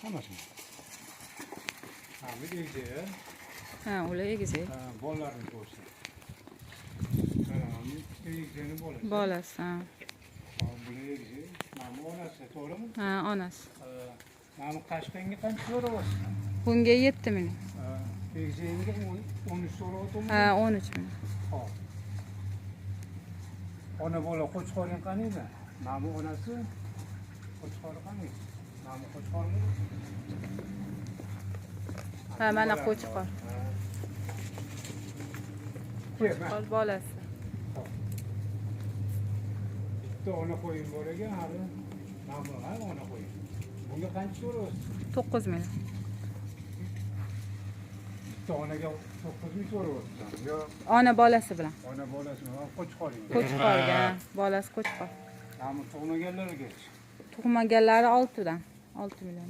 Hammasini. Ha, bu egizak. Ha, ular egizak. Ha, bolalarini ko'rsin. Mana bu ikkita egizakni bolasi. Bolasi, ha. Hop, bular egizak. Mana bu onasi, to'g'rimi? Ha, onasi. Mana bu qashqanga qancha so'rayapsiz? Bunga 7 million. Egizagingga 13 so'rayaptimi? Ha, 13 million. Hop. Ona bola qo'chqoring qaniydi? Mana bu onasi, qo'chqori qani? Mana bu qo'chqormi? Ha, mana qo'chqor. Qo'chqor bolasi. Bitta ona qo'yim bor ekan hali. Mana bu ha, ona qo'yim. Bunga qancha so'rayapsiz? 9 million. Bitta onaga 9 ming so'rayapsiz. Yo, Ona bolasi bilan. ona bolasi qo'chqoring. Qo'chqorga, bolasi qo'chqor. Mana bu tug'maganlargachi. Tug'maganlari 6 dan. 6 million.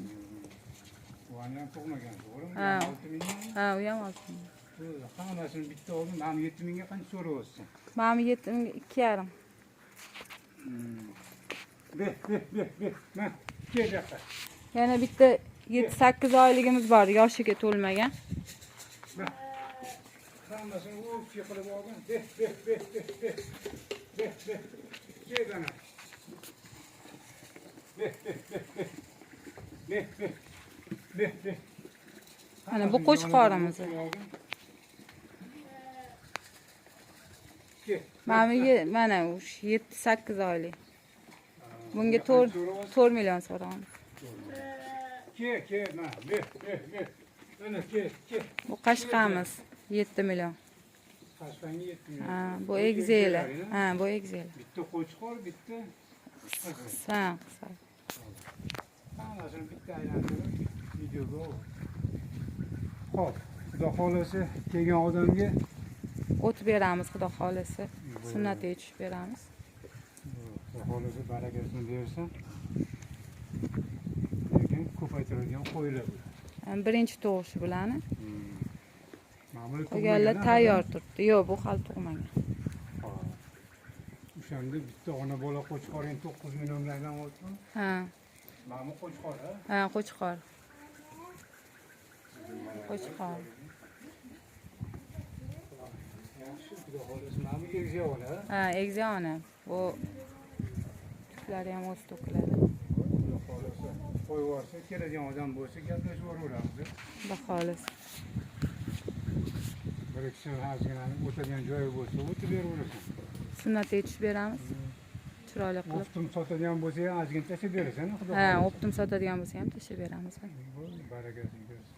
Bu ham tug'magan, to'g'rimi? Ha. 6 million. Ha, u ham 6 million. Hammasini bitta oldim. Mana 7 mingga qancha so'rayapsiz? Mana bu 7 mingga 2,5. Be, be, be, be. Mana, kel bu yoqqa. Yana bitta 7-8 oyligimiz bor, yoshiga to'lmagan. Hammasini o'pki qilib olgin. Be, be, be, be, be. Be, be. Kel ana. Be, be, be, be. Be, be. Be, be. Mana bu qo'chqorimiz. Kel. Mana bu mana o'sha 7-8 oylik. Bunga 4 million so'raymiz. Kel, kel, mana. Be, be, be. Mana kel, kel. Bu qashqamiz 7 million. Qashqanga 7 million. Ha, bu egizaklar. Ha, bu egizaklar. Bitta qo'chqor, bitta qiz. Ha, qisqa. Hammasini bitta aylantirib videoga ol. Xo'p, Xudo xohlasa kelgan odamga o'tib beramiz, Xudo xohlasa. Sunnatiga tushib beramiz. Xudo xohlasa barakasini bersin. Lekin ko'paytirilgan qo'ylar bular. Birinchi tug'ishi bularni. Mana bular Qolganlar tug'magan, tayyor turibdi. Yo'q, bu hali tug'magan. Hop. O'shanda bitta ona bola qo'chqoring 9 millionga aylanyapti. Ha. Mana bu qo'chqor, ha? Ha, qo'chqor. Qo'chqor. Yaxshi, Xudo xohlasa mana bu egizak ona. Ha, egizak ona. Bu tuklari ham o'zi to'kiladi. Xudo xohlasa qo'yib yuborsa, keladigan odam bo'lsa gaplashib yuboraveramiz. Xudo xohlasa. Bir ikki ozgina o'tadigan joyi bo'lsa o'tib beraverasan. Sunnatiga tushib beramiz. Chiroyli qilib. Оптом sotadigan bo'lsa ham ozgina tashlab berasan, Xudo Ha, xohlasa. оптом sotadigan bo'lsa ham tashlab beramiz. Barakasini bersin.